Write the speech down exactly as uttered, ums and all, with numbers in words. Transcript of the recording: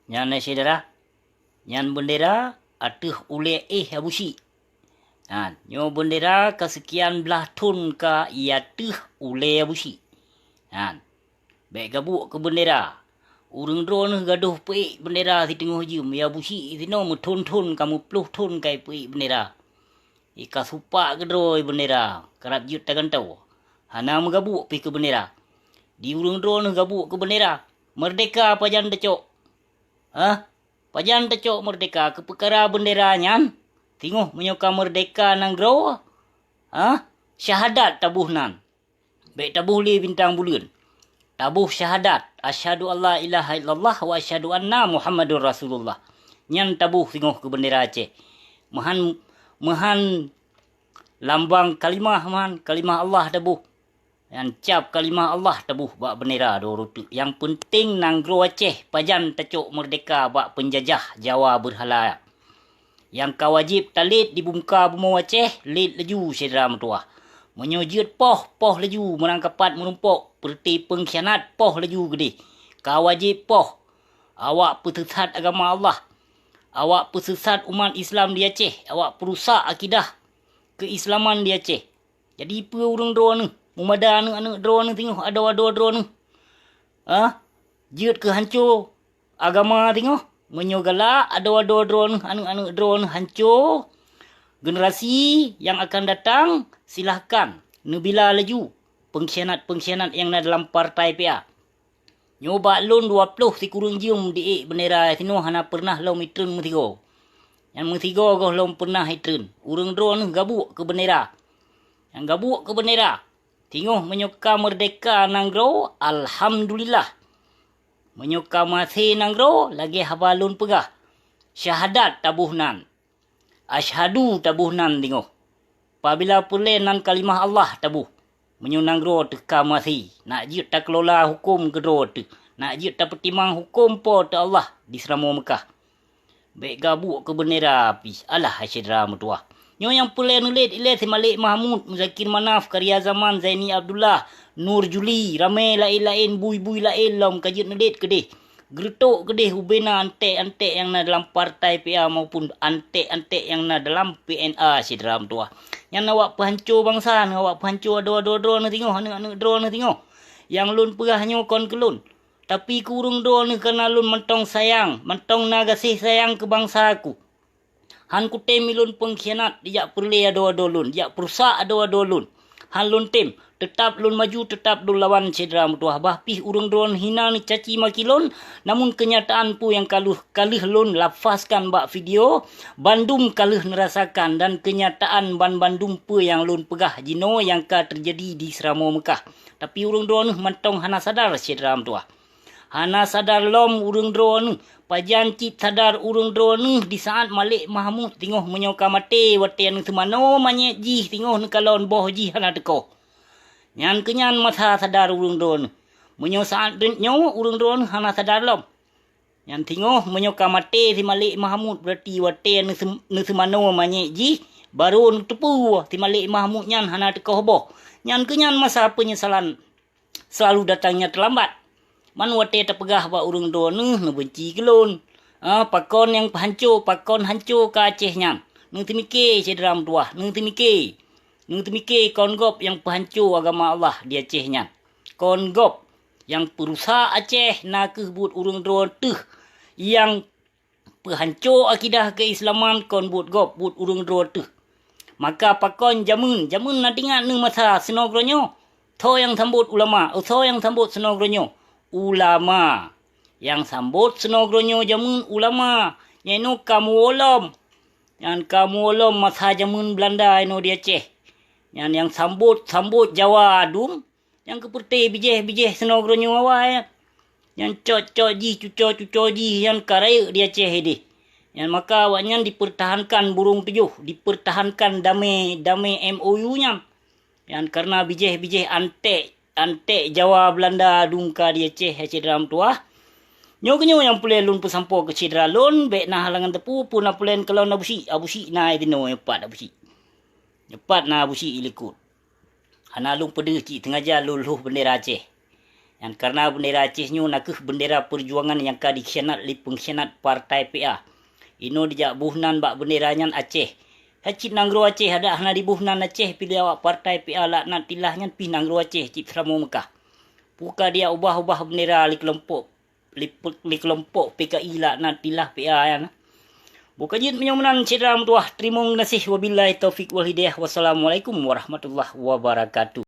Nyan, eh, syedara, nyan beundera ateueh ulée éh Abusyik. Nyan, nyoe beundera ka seukian blaih thon ka ateueh ulée Abusyik. Nyan, bék gabuek keu beundera. Ureuëng droeneueh gadôh peuék beundera siteungoh jeuem, ya Abusyik sinoe meuthon-thon ka meuploh thon ka peuék beundera. Ika supak keudroe beundera, karab jeuet tagantoe. Hana meugabuek pih keu beundera. Di ureuëng droeneueh gabuek keu beundera, meurdeka pajan tacok? Hah? Pajan tacok meurdeka keu peukara beundera nyan? Singoh meunyoe ka meurdeka nanggroe, hah? Syahadat taboh nan. Bék taboh lé bintang buleuen. Taboh syahadat, "Asyhadu alla ilaha illallah wa asyhadu anna Muhammadur Rasulullah." Nyan taboh singoh keu beundera Aceh. Meuhan, meuhan lambang kalimah, meuhan kalimah Allah taboh. Nyan cap kalimah Allah taboh bak beundera dua reutôh. Nyang peunteng nanggroe Aceh pajan tacok meurdeka bak peunjajah Jawa beurhala. Nyang ka wajéb talét di muka bumoe Aceh, lét laju syedara meutuwah. Meunyoe jeuet poh, poh laju, meurangkapat meurumpok, peureuté peungkhianat, poh laju keudeh. Ka wajéb poh. Awak peuseusat agama Allah. Awak peuseusat umat Islam di Aceh. Awak peurusak akidah keuislaman di Aceh. Jadi peue ureuëng droeneueh, meumada aneuëk-aneuëk droeneueh singoh, adoe-adoe droeneueh? Hah? Jeuet keu hanco agama singoh? Meunyoe galak adoe-adoe droeneueh, aneuëk-aneuëk droeneueh hanco, generasi nyang akan datang, silahkan neubila laju peungkhianat-peungkhianat nyang na dalam partai P A. Nyoe bak lôn dua ploh sikureueng jeuem di ék beundera sinoe hana peureunah lom itreun meusigoe. Nyang meusigoe goh lom peureunah itreun. Ureuëng droeneueh gabuek keu beundera. Nyang gabuek keu beundera. Singoh meunyoe ka meurdeka nanggroe, alhamdulillah. Meunyoe ka maté nanggroe, lagée haba lôn peugah, syahadat taboh nan. Asyhadu taboh nan singoh. Pabila peureulée nan kalimah Allah taboh. Meunyoe nanggroe teuka maté, nak jeuet takeulola huköm keudroe teuh, nak jeuet tapeutimang huköm Po teu Allah di Seuramoe Meukah. Bék gabuek keu beundera pih, alah hai syedara meutuwah. Nyoe nyang peureulée neulét ilée si Malik Mahmud, Muzakir Manaf, Karya Zaman, Zaini Abdullah, Nur Juli, ramé laén-laén, bui-bui laén lom ka jeuet neulét keudeh. Geureutok keudeh ubena anték-anték nyang na dalam partai P A maupun anték-anték nyang na dalam P N A syedara meutuwah. Nyan awak peuhanco bansa, awak peuhanco adoe-adoe droeneueh singoh, aneuëk-aneuëk droeneueh singoh. Nyang lôn peugah nyoe kon keu lôn, tapi keu ureuëng droeneueh kana lôn mantong sayang, mantong na gaséh sayang keu bansa ku. Han kutem ilôn peungkhianat, dijak peureulée adoe-adoe lôn, dijak peurusak adoe-adoe lôn. Han lôn tem, teutab lôn maju, teutab lôn lawan syedara meutuwah. Bah pih ureuëng droeneueh hina neucaci maki lôn, namun keunyataan peue nyang ka lheueh, ka lheueh lôn lafazkan bak video, bandum ka lheueh neurasakan dan keunyataan ban bandum peue nyang lôn peugah jinoe nyang ka teujadi di Seuramoe Meukah. Tapi ureuëng droeneueh mantong hana sadar syedara meutuwah. Hana sadar lom ureuëng droeneueh. Pajan cit sadar ureuëng droeneueh disaát Malik Mahmud singoh meunyoe ka maté watée neuseumanoe manyét jih singoh neukalon boh jih hana teukoh. Nyan keunyan masa sadar ureuëng droeneueh. Meunyoe saát nyoe ureuëng droeneueh hana sadar lom. Nyan singoh meunyoe ka maté si Malik Mahmud, beurati watée neuseum-, neuseumanoe manyét jih, barô neuteupeue si Malik Mahmud nyan hana teukoh boh. Nyan keunyan masa peunyesalan seulalu datangnya teulambat. Man watée tapeugah bak ureuëng droeneueh neubeunci keu lôn. Ah, pakon nyang peuhanco, pakon hanco ka Aceh nyan? Neuteumike syedara meutuwah, neuteumike. Neuteumike kon gob nyang peuhanco agama Allah di Aceh nyan. Kon gob nyang peurusak Aceh na kheueh buet ureuëng droe teuh nyang peuhanco akidah keuislaman kon buet gob, buet ureuëng droe teuh. Maka pakon jameun, jameun na teuingat neuh masa sinoe geuronyoe? Tho nyang sambot ulama, oh, tho nyang sambot sinoe geuronyoe? Ulama. Nyang sambot sinoe geuronyoe jameun ulama, nyan inoe ka muwoe lom. Nyan ka muwoe lom masa jameun Beulanda inoe di Aceh. Nyan nyang sambot, sambot Jawa dum, nyang keupeureuté bijéh-bijéh sinoe geuronyoe awai nyan. Nyang cok-cok jih, cuco-cuco jih nyan ka rayeuk di Aceh ideh. Nyan maka awaknyan dipeurtahankan burông tujoh, dipeurtahankan damé, damé M O U nyan. Nyan kareuna bijéh-bijéh anték, anték Jawa Beulanda dum ka di Aceh, hai syedara meutuwah. Nyoe keunyoe nyang peureulée lôn peusampoe keu syedara lôn, bék na halangan teupeu peue na peureulée kalon Abusyik, Abusyik na i tinoe pat Abusyik. Nyoe pat na Abusyik i likot. Hana lôn peudeuh cit teungaja lôn lhôh beundera Aceh. Nyan karena bendera Aceh nyoe nakeuh bendera perjuangan nyang ka dikhianat lé pengkhianat partai P A. Inoe dijak boh nan bak bendera nyan Aceh. Hai cit nanggroe Aceh adak hana diboh nan Aceh pih lé awak partai P A laknatillah nyan pih nanggroe Aceh cit seuramoe Meukah. Puka dia ubah-ubah bendera lé keulompok lé pe-, lé keulompok P K I laknatillah P A nyan. Buka jeuet meunyoe meunan syedara meutuwah, teurimong geunaséh, wabillahi taufiq wal hidayah. Wassalamualaikum warahmatullahi wabarakatuh.